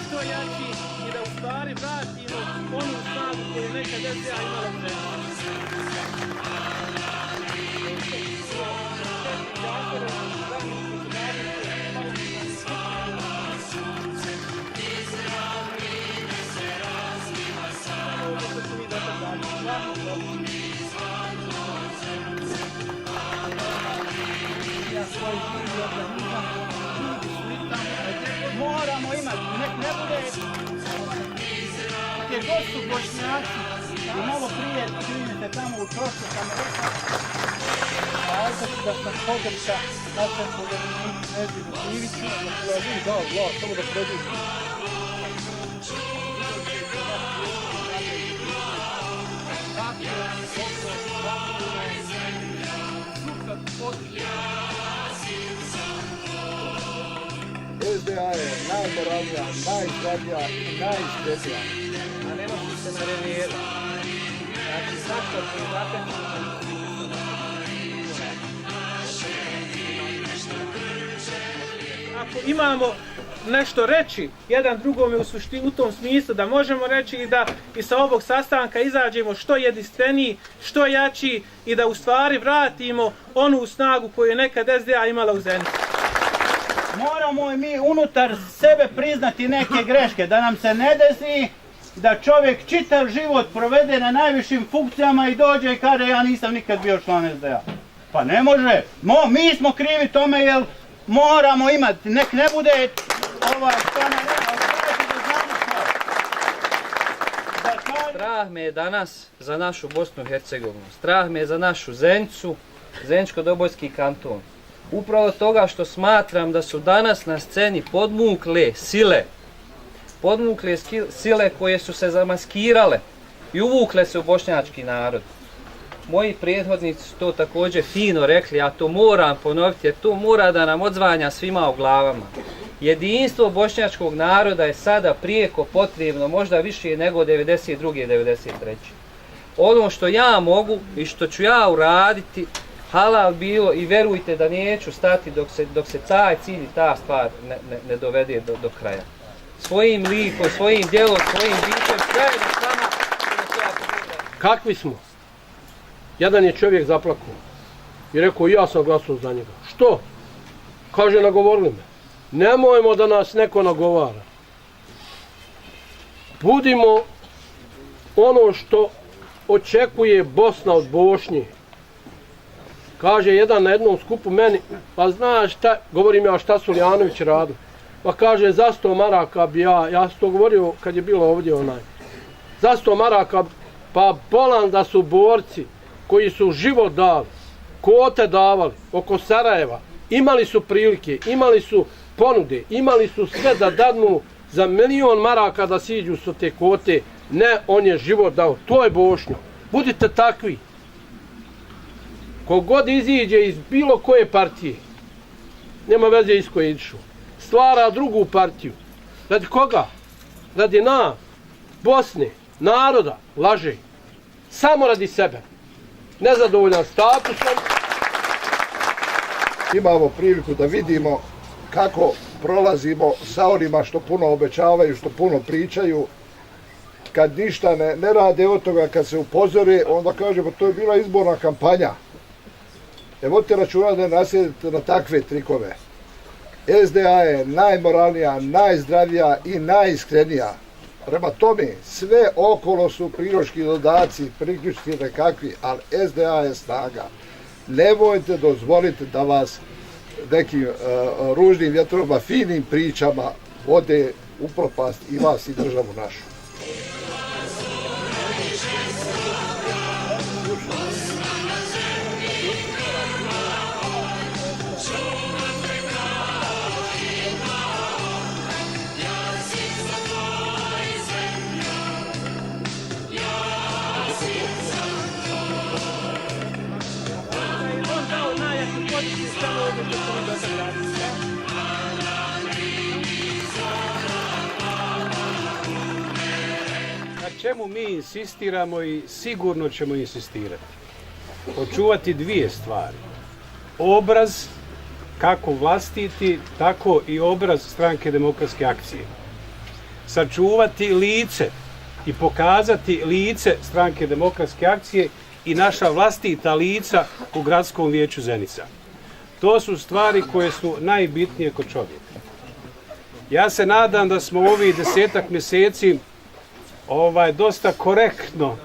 Što jači i da u stvari vratimo onu snagu koju nekad SDA imala u zemlji. Moramo imati, nek ne bude gdje god su Bošnjaci i malo prije činite tamo u Trošku sam rekao ajde da sam podrša našem povjereniku Neđinu Iviću da, samo da pređu SDA je najmoralnija, najzdravija i najiskrenija. A ne nosi se na revijeru. Znači, zašto koji ako imamo nešto reći jedan drugome u tom smislu da možemo reći i da i sa ovog sastanka izađemo što jedinstveniji, što jači i da u stvari vratimo onu snagu koju je nekad SDA imala u zemlji. Moramo mi unutar sebe priznati neke greške, da nam se ne desi da čovjek čitav život provede na najvišim funkcijama i dođe i kaže ja nisam nikad bio član SDA. Pa ne može, mi smo krivi tome jer moramo imati, nek ne bude Strah me je danas za našu Bosnu i Hercegovinu, strah me je za našu Zenicu, Zeničko-Dobojski kanton. Upravo toga što smatram da su danas na sceni podmukle sile koje su se zamaskirale i uvukle se u bošnjački narod. Moji prethodnici su to također fino rekli, ja to moram ponoviti jer to mora da nam odzvanja svima u glavama. Jedinstvo bošnjačkog naroda je sada prijeko potrebno, možda više nego 92. i 93. Ono što ja mogu i što ću ja uraditi, halal bilo i verujte da neću stati dok se taj cilj i ta stvar ne dovede do kraja. Svojim likom, svojim djelom, svojim bićem, zajedno s vama. Kakvi smo? Jedan je čovjek zaplakao i rekao ja sam glasao za njega. Što? Kaže nagovorili me. Nemojmo da nas neko nagovara. Budimo ono što očekuje Bosna od Bošnje. Kaže jedan na jednom skupu meni, pa znaš šta, govorim ja šta su Lijanović radili. Pa kaže za 100 maraka bi ja sam to govorio kad je bilo ovdje za 100 maraka, pa bolan da su borci koji su život dali, kote davali oko Sarajeva, imali su prilike, imali su ponude, imali su sve da dadnu za 1.000.000 maraka da siđu sa te kote, ne, on je život dao, to je Bošnjo. Budite takvi. Kogod iziđe iz bilo koje partije, nema veze iz koje išu, stvara drugu partiju. Radi koga? Radi Bosne, naroda, laže. Samo radi sebe. Nezadovoljan statusom. Imamo priliku da vidimo kako prolazimo sa onima što puno obećavaju, što puno pričaju. Kad ništa ne rade od toga, kad se upozore, onda kažemo to je bila izborna kampanja. Vodite računa da ne nasjedite na takve trikove. SDA je najmoralnija, najzdravija i najiskrenija. Prema tome, sve okolo su priloški dodaci, priključki nekakvi, ali SDA je snaga. Nemojte dozvoliti da vas nekim ružnim vjetrovima, finim pričama vode u propast i vas i državu našu. čemu mi insistiramo i sigurno ćemo insistirati. Očuvati dvije stvari. Obraz, kako vlastiti, tako i obraz Stranke demokratske akcije. Sačuvati lice i pokazati lice Stranke demokratske akcije i naša vlastita lica u Gradskom vijeću Zenica. To su stvari koje su najbitnije kod čovjeka. Ja se nadam da smo u ovih 10-ak mjeseci dosta korektno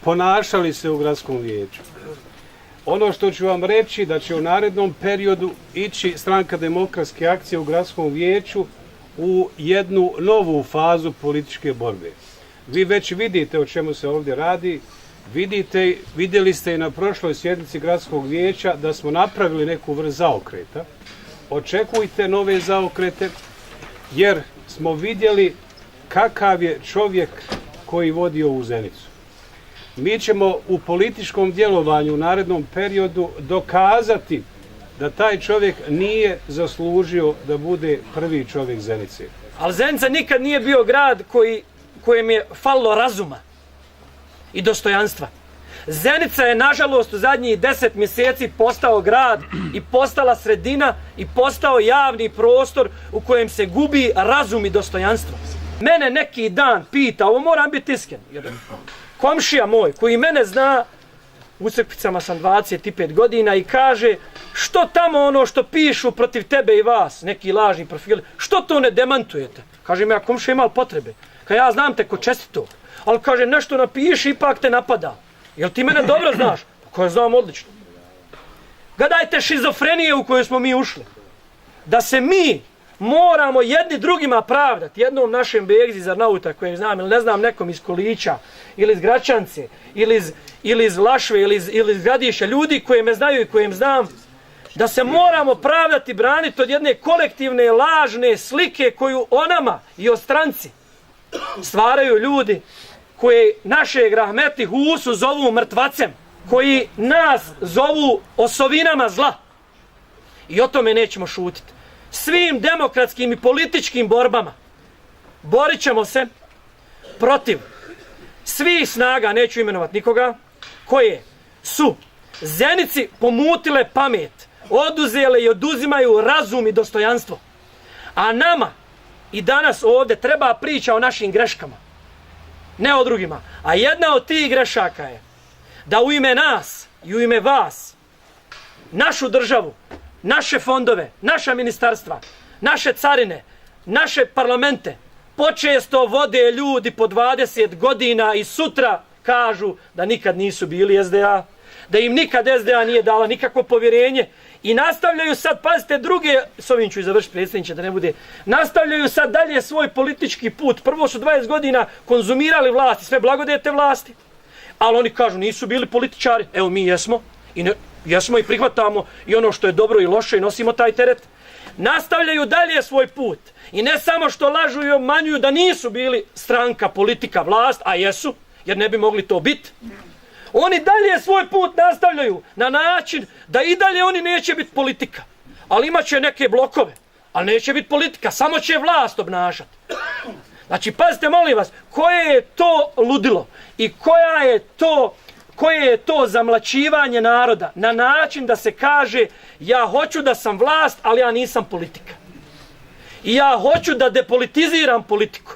ponašali se u Gradskom vijeću. Ono što ću vam reći da će u narednom periodu ići Stranka demokratske akcije u Gradskom vijeću u jednu novu fazu političke borbe. Vi već vidite o čemu se ovdje radi, vidjeli ste i na prošloj sjednici Gradskog vijeća da smo napravili neku vrst zaokreta. Očekujte nove zaokrete jer smo vidjeli kakav je čovjek koji vodi ovu Zenicu. Mi ćemo u političkom djelovanju u narednom periodu dokazati da taj čovjek nije zaslužio da bude prvi čovjek Zenice. Ali Zenica nikad nije bio grad kojem je falilo razuma i dostojanstva. Zenica je, nažalost, u zadnjih 10 mjeseci postao grad i postala sredina i postao javni prostor u kojem se gubi razum i dostojanstvo. Mene neki dan pita, ovo moram biti iskren, jer komšija moj koji mene zna, u Crkvicama sam 25 godina i kaže što tamo ono što pišu protiv tebe i vas, neki lažni profili, što to ne demantujete? Kaže mi, ja komšija imao potrebe, kad ja znam te ko čestitog, ali kaže nešto napiši ipak te napada. Jel ti mene dobro znaš? Koje znam odlično. Gledajte šizofrenije u kojoj smo mi ušli. Da se mi moramo jedni drugima pravdati, jednom našem Begzi za Nauta kojeg znam, ili ne znam nekom iz Kolića, ili iz Gračance, ili iz Lašve, ili iz Gradiša, ljudi koje me znaju i koje znam, da se moramo pravdati, braniti od jedne kolektivne lažne slike koju o nama i o stranci stvaraju ljudi koji našeg rahmetli Husu zovu mrtvacem, koji nas zovu osovinama zla. I o tome nećemo šutiti. Svim demokratskim i političkim borbama borit ćemo se protiv svih snaga, neću imenovati nikoga, koje su Zenici pomutile pamet, oduzele i oduzimaju razum i dostojanstvo. A nama i danas ovdje treba priča o našim greškama, ne o drugima. A jedna od tih grešaka je da u ime nas i u ime vas, našu državu, naše fondove, naša ministarstva, naše carine, naše parlamente počesto vode ljudi po 20 godina i sutra kažu da nikad nisu bili SDA, da im nikad SDA nije dala nikakvo povjerenje i nastavljaju sad, pazite, druge, s ovim ću i završiti predsjedniče da ne bude, nastavljaju sad dalje svoj politički put. Prvo su 20 godina konzumirali vlasti, sve blagodete vlasti, ali oni kažu nisu bili političari. Evo mi jesmo jesmo i prihvatamo i ono što je dobro i loše i nosimo taj teret. Nastavljaju dalje svoj put i ne samo što lažu i obmanjuju da nisu bili stranka, politika, vlast, a jesu, jer ne bi mogli to biti. Oni dalje svoj put nastavljaju na način da i dalje oni neće biti politika, ali imat će neke blokove, ali neće biti politika, samo će vlast obnašati. Znači, pazite, molim vas, koje je to ludilo i koje je to zamlaćivanje naroda na način da se kaže ja hoću da sam vlast, ali ja nisam politika. I ja hoću da depolitiziram politiku.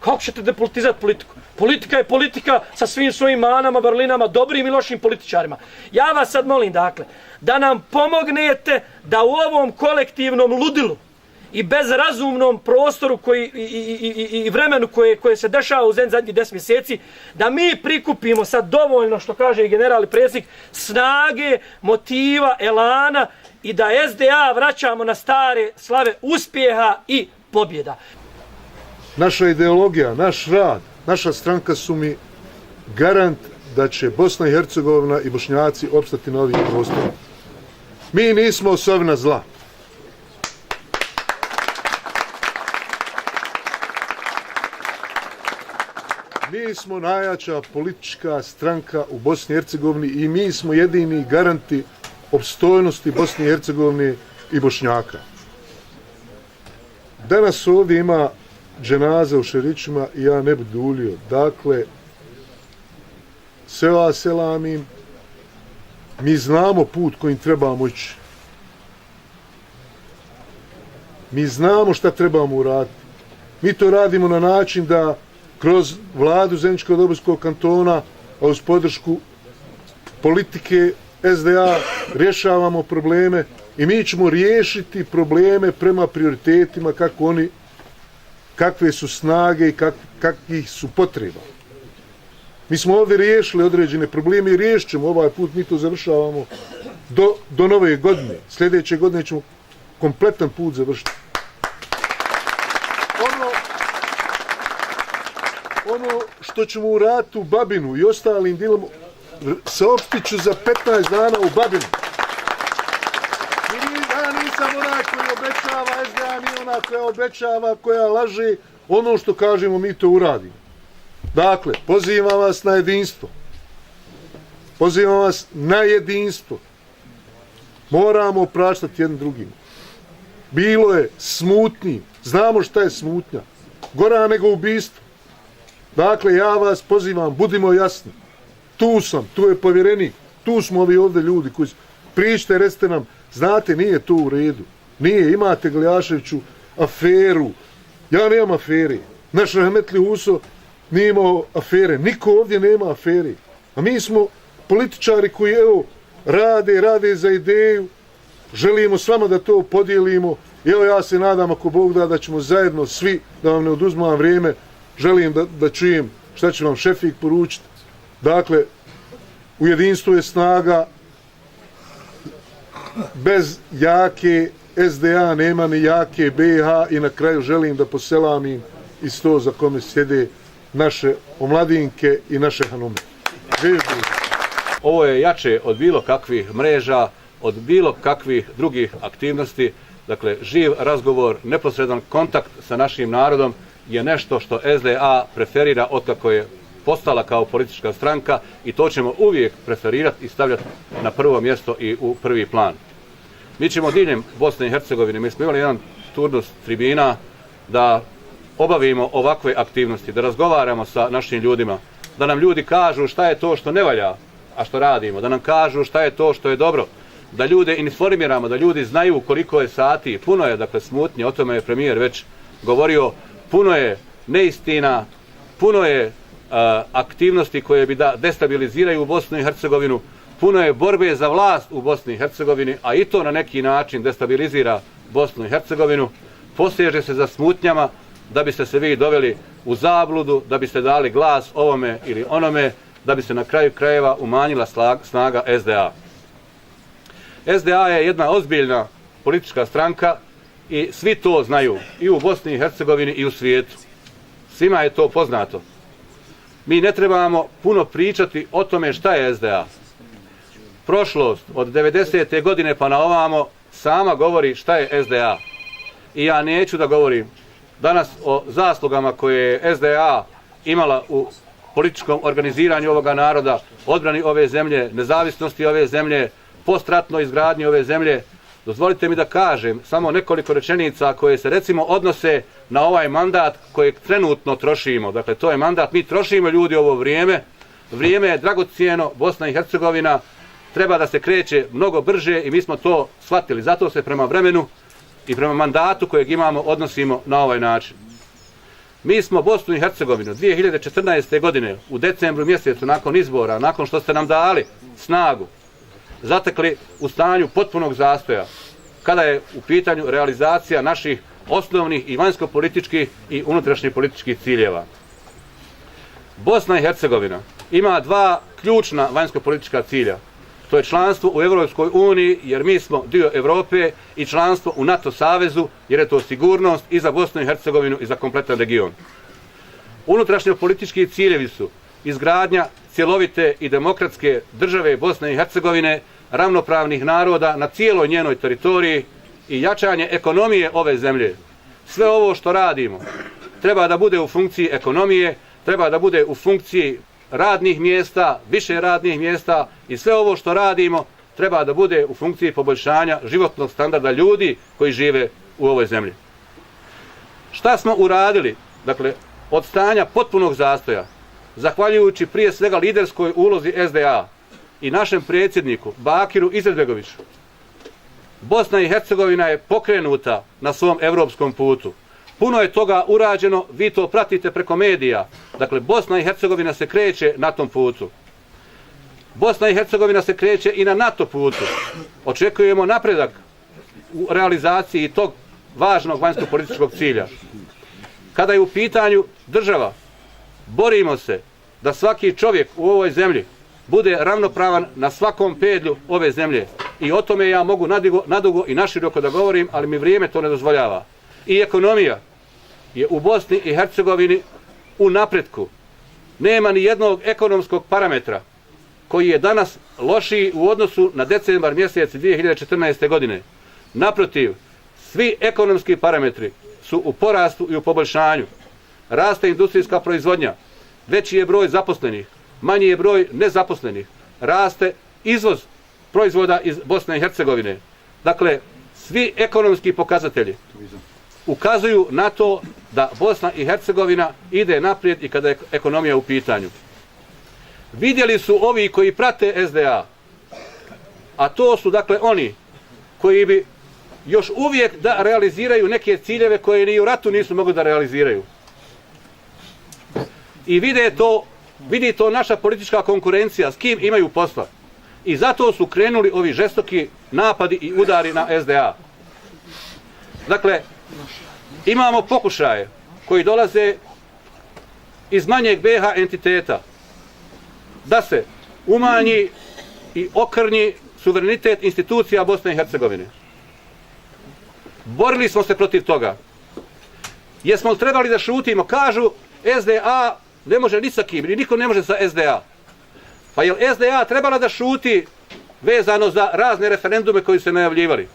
Kako ćete depolitizirati politiku? Politika je politika sa svim svojim manama, vrlinama, dobrim i lošim političarima. Ja vas sad molim, dakle, da nam pomognete da u ovom kolektivnom ludilu i bezrazumnom prostoru i vremenu koje se dešava u zadnjih 10 mjeseci, da mi prikupimo sad dovoljno, što kaže i general i predsjednik, snage, motiva, elana i da SDA vraćamo na stare slave uspjeha i pobjeda. Naša ideologija, naš rad, naša stranka su mi garant da će Bosna i Hercegovina i Bošnjaci opstati na ovim prostorima. Mi nismo osovina zla. Mi smo najjača politička stranka u Bosni i Hercegovini i mi smo jedini garanti opstojnosti Bosne i Hercegovine i Bošnjaka. Danas ovdje ima dženaza u Šerićima i ja ne bi duljio. Dakle, sve vas selamim. Mi znamo put kojim trebamo ići. Mi znamo šta trebamo uraditi. Mi to radimo na način da kroz vladu Zeničko-Dobojskog kantona, a uz podršku politike SDA rješavamo probleme i mi ćemo riješiti probleme prema prioritetima kakve su snage i kakvih su potreba. Mi smo ovdje riješili određene probleme i riješit ćemo ovaj put, mi to završavamo do nove godine. Sljedeće godine ćemo kompletan put završiti. Ono što ćemo uraditi u Babinu i ostalim dijelom, saopštit ću za 15 dana u Babinu. Ja nisam onaj koji obećava, SDA nije ona koja obećava, koja laže, ono što kažemo mi to uradimo. Dakle, pozivam vas na jedinstvo. Pozivam vas na jedinstvo. Moramo opraštati jednim drugim. Bilo je smutnji, znamo šta je smutnja. Gora nego ubistvo. Dakle, ja vas pozivam, budimo jasni. Tu sam, tu je povjerenik, tu smo ovi ovdje ljudi koji pričate, recite nam, znate, nije to u redu. Nije, imate Gljaševiću aferu. Ja nemam afere. Naš Rahmetli Huso nije imao afere. Niko ovdje nema afere. A mi smo političari koji, evo, rade za ideju. Želimo s vama da to podijelimo. Evo, ja se nadam, ako Bog da ćemo zajedno svi, da vam ne oduzmam vrijeme, želim da čujem šta će vam Šefik poručiti. Dakle, u jedinstvu je snaga, bez jake SDA nema ni jake BiH i na kraju želim da poselamim i sto za kome sjede naše omladinke i naše hanume. Ovo je jače od bilo kakvih mreža, od bilo kakvih drugih aktivnosti. Dakle, živ razgovor, neposredan kontakt sa našim narodom je nešto što SDA preferira otkako je postala kao politička stranka i to ćemo uvijek preferirati i stavljati na prvo mjesto i u prvi plan. Mi ćemo diljem Bosne i Hercegovine, mi smo imali jedan turnus tribina da obavimo ovakve aktivnosti, da razgovaramo sa našim ljudima, da nam ljudi kažu šta je to što ne valja, a što radimo, da nam kažu šta je to što je dobro, da ljude informiramo, da ljudi znaju koliko je sati, puno je dakle smutnje, o tome je premijer već govorio, puno je neistina, puno je aktivnosti koje bi da destabiliziraju Bosnu i Hercegovinu, puno je borbe za vlast u Bosni i Hercegovini, a i to na neki način destabilizira Bosnu i Hercegovinu, poseže se za smutnjama da biste se vi doveli u zabludu, da biste dali glas ovome ili onome, da bi se na kraju krajeva umanjila snaga SDA. SDA je jedna ozbiljna politička stranka i svi to znaju, i u Bosni i Hercegovini i u svijetu. Svima je to poznato. Mi ne trebamo puno pričati o tome šta je SDA. Prošlost od 90. godine pa na ovamo sama govori šta je SDA. I ja neću da govorim danas o zaslugama koje je SDA imala u političkom organiziranju ovoga naroda, odbrani ove zemlje, nezavisnosti ove zemlje, postratnoj izgradnji ove zemlje. Dozvolite mi da kažem samo nekoliko rečenica koje se recimo odnose na ovaj mandat kojeg trenutno trošimo. Dakle, to je mandat, mi trošimo ljudi ovo vrijeme. Vrijeme je dragocijeno, Bosna i Hercegovina treba da se kreće mnogo brže i mi smo to shvatili. Zato se prema vremenu i prema mandatu kojeg imamo odnosimo na ovaj način. Mi smo Bosnu i Hercegovinu 2014. godine u decembru mjesecu nakon izbora, nakon što ste nam dali snagu, zatekli u stanju potpunog zastoja kada je u pitanju realizacija naših osnovnih i vanjsko-političkih i unutrašnjih političkih ciljeva. Bosna i Hercegovina ima dva ključna vanjsko-politička cilja. To je članstvo u Europskoj uniji jer mi smo dio Europe i članstvo u NATO savezu jer je to sigurnost i za Bosnu i Hercegovinu i za kompletan region. Unutrašnjo politički ciljevi su izgradnja cjelovite i demokratske države Bosne i Hercegovine, ravnopravnih naroda na cijeloj njenoj teritoriji i jačanje ekonomije ove zemlje. Sve ovo što radimo treba da bude u funkciji ekonomije, treba da bude u funkciji radnih mjesta, više radnih mjesta i sve ovo što radimo treba da bude u funkciji poboljšanja životnog standarda ljudi koji žive u ovoj zemlji. Šta smo uradili? Dakle, od stanja potpunog zastoja zahvaljujući prije svega liderskoj ulozi SDA i našem predsjedniku Bakiru Izetbegoviću, Bosna i Hercegovina je pokrenuta na svom europskom putu. Puno je toga urađeno, vi to pratite preko medija. Dakle, Bosna i Hercegovina se kreće na tom putu. Bosna i Hercegovina se kreće i na NATO putu. Očekujemo napredak u realizaciji tog važnog vanjsko-političkog cilja. Kada je u pitanju država, borimo se da svaki čovjek u ovoj zemlji bude ravnopravan na svakom pedlju ove zemlje. I o tome ja mogu nadugo i naširoko da govorim, ali mi vrijeme to ne dozvoljava. I ekonomija je u Bosni i Hercegovini u napretku. Nema ni jednog ekonomskog parametra koji je danas lošiji u odnosu na decembar mjesec 2014. godine. Naprotiv, svi ekonomski parametri su u porastu i u poboljšanju. Raste industrijska proizvodnja, veći je broj zaposlenih, manji je broj nezaposlenih, raste izvoz proizvoda iz Bosne i Hercegovine. Dakle, svi ekonomski pokazatelji ukazuju na to da Bosna i Hercegovina ide naprijed i kada je ekonomija u pitanju. Vidjeli su ovi koji prate SDA, a to su dakle oni koji bi još uvijek da realiziraju neke ciljeve koje ni u ratu nisu mogli da realiziraju. I vidi to naša politička konkurencija, s kim imaju posla. I zato su krenuli ovi žestoki napadi i udari na SDA. Dakle, imamo pokušaje koji dolaze iz manjeg BiH entiteta da se umanji i okrnji suverenitet institucija Bosne i Hercegovine. Borili smo se protiv toga. Jesmo li trebali da šutimo? Kažu SDA ne može ni sa kim, ni niko ne može sa SDA. Pa je li SDA trebala da šuti vezano za razne referendume koji se najavljivali?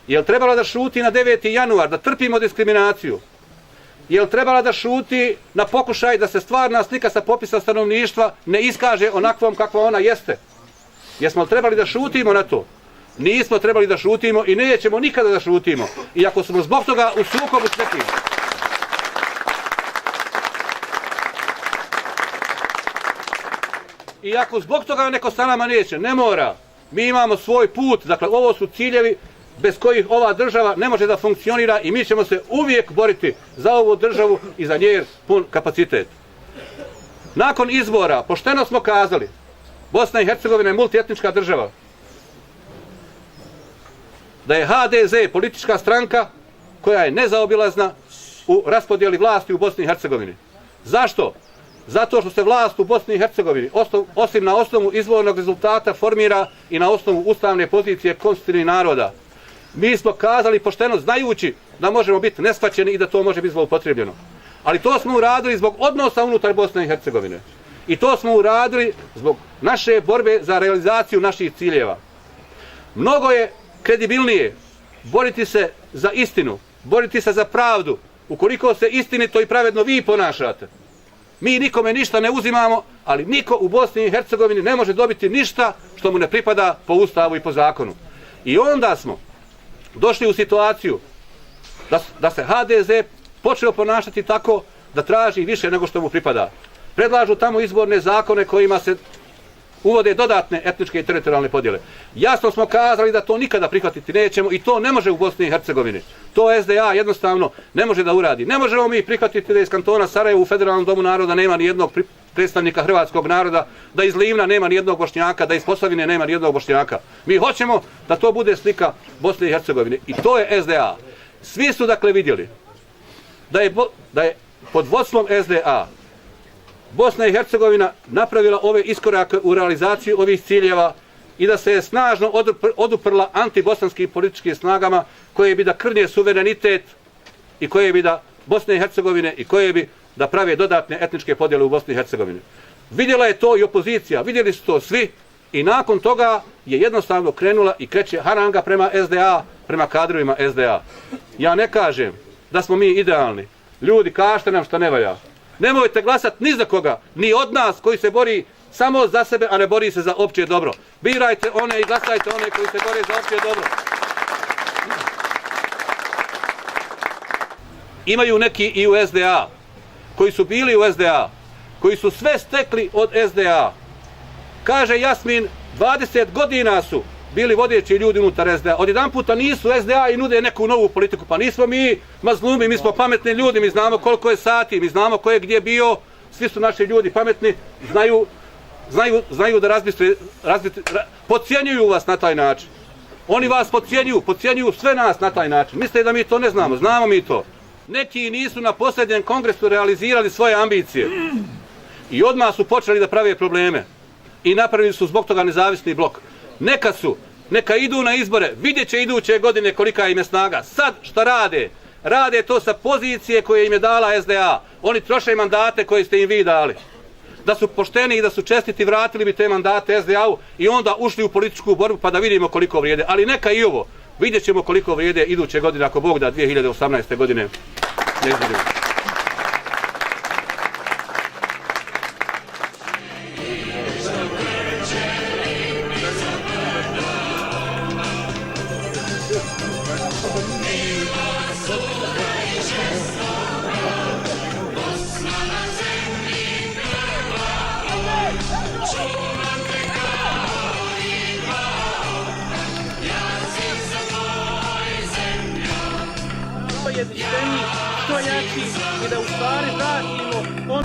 Je li trebala da šuti na 9. januar, da trpimo diskriminaciju? Je li trebala da šuti na pokušaj da se stvarna slika sa popisa stanovništva ne iskaže onakvom kakva ona jeste? Jesmo li trebali da šutimo na to? Nismo trebali da šutimo i nećemo nikada da šutimo. Iako smo zbog toga u sukobu s nekim. Iako zbog toga neko sa nama neće, ne mora. Mi imamo svoj put, dakle ovo su ciljevi bez kojih ova država ne može da funkcionira i mi ćemo se uvijek boriti za ovu državu i za njen pun kapacitet. Nakon izbora, pošteno smo kazali, Bosna i Hercegovina je multietnička država. Da je HDZ politička stranka koja je nezaobilazna u raspodjeli vlasti u Bosni i Hercegovini. Zašto? Zato što se vlast u Bosni i Hercegovini, osim na osnovu izvornog rezultata, formira i na osnovu ustavne pozicije konstitutivnih naroda. Mi smo kazali pošteno, znajući da možemo biti neshvaćeni i da to može biti zloupotrebljeno. Ali to smo uradili zbog odnosa unutar Bosne i Hercegovine. I to smo uradili zbog naše borbe za realizaciju naših ciljeva. Mnogo je kredibilnije boriti se za istinu, boriti se za pravdu, ukoliko se istinito i pravedno vi ponašate. Mi nikome ništa ne uzimamo, ali niko u Bosni i Hercegovini ne može dobiti ništa što mu ne pripada po ustavu i po zakonu. I onda smo došli u situaciju da se HDZ počeo ponašati tako da traži više nego što mu pripada. Predlažu tamo izborne zakone kojima se uvode dodatne etničke i teritorijalne podjele. Jasno smo kazali da to nikada prihvatiti nećemo i to ne može u Bosni i Hercegovini. To SDA jednostavno ne može da uradi. Ne možemo mi prihvatiti da iz kantona Sarajevo u Federalnom domu naroda nema ni jednog predstavnika hrvatskog naroda, da iz Livna nema ni jednog Bošnjaka, da iz Posavine nema ni jednog Bošnjaka. Mi hoćemo da to bude slika Bosne i Hercegovine i to je SDA. Svi su dakle vidjeli da je pod vodstvom SDA Bosna i Hercegovina napravila ove iskorake u realizaciji ovih ciljeva i da se je snažno oduprla antibosanskim političkim snagama koje bi da krnje suverenitet i koje bi da Bosne i Hercegovine i koje bi da prave dodatne etničke podjele u Bosni i Hercegovini. Vidjela je to i opozicija, vidjeli su to svi i nakon toga je jednostavno krenula i kreće haranga prema SDA, prema kadrovima SDA. Ja ne kažem da smo mi idealni. Ljudi, kažete nam šta ne valja. Nemojte glasati ni za koga, ni od nas koji se bori samo za sebe, a ne bori se za opće dobro. Birajte one i glasajte one koji se bore za opće dobro. Imaju neki i u SDA, koji su bili u SDA, koji su sve stekli od SDA. Kaže Jasmin, 20 godina su bili vodeći ljudi unutar SDA. Odjedan puta nisu SDA i nude neku novu politiku. Pa nismo mi mazlumi, mi smo pametni ljudi, mi znamo koliko je sati, mi znamo ko je gdje bio, svi su naši ljudi pametni, znaju da podcjenjuju vas na taj način. Oni vas podcjenjuju sve nas na taj način. Mislite da mi to ne znamo, znamo mi to. Neki nisu na posljednjem kongresu realizirali svoje ambicije. I odmah su počeli da prave probleme. I napravili su zbog toga nezavisni blok. Neka idu na izbore, vidjet će iduće godine kolika im je snaga. Sad šta rade? Rade to sa pozicije koje im je dala SDA. Oni troše mandate koje ste im vi dali. Da su pošteni i da su čestiti, vratili bi te mandate SDA-u i onda ušli u političku borbu pa da vidimo koliko vrijede. Ali neka i ovo, vidjet ćemo koliko vrijede iduće godine, ako Bog da 2018. godine ne izgledamo. Što jedinstveniji, što jači i da u stvari vratimo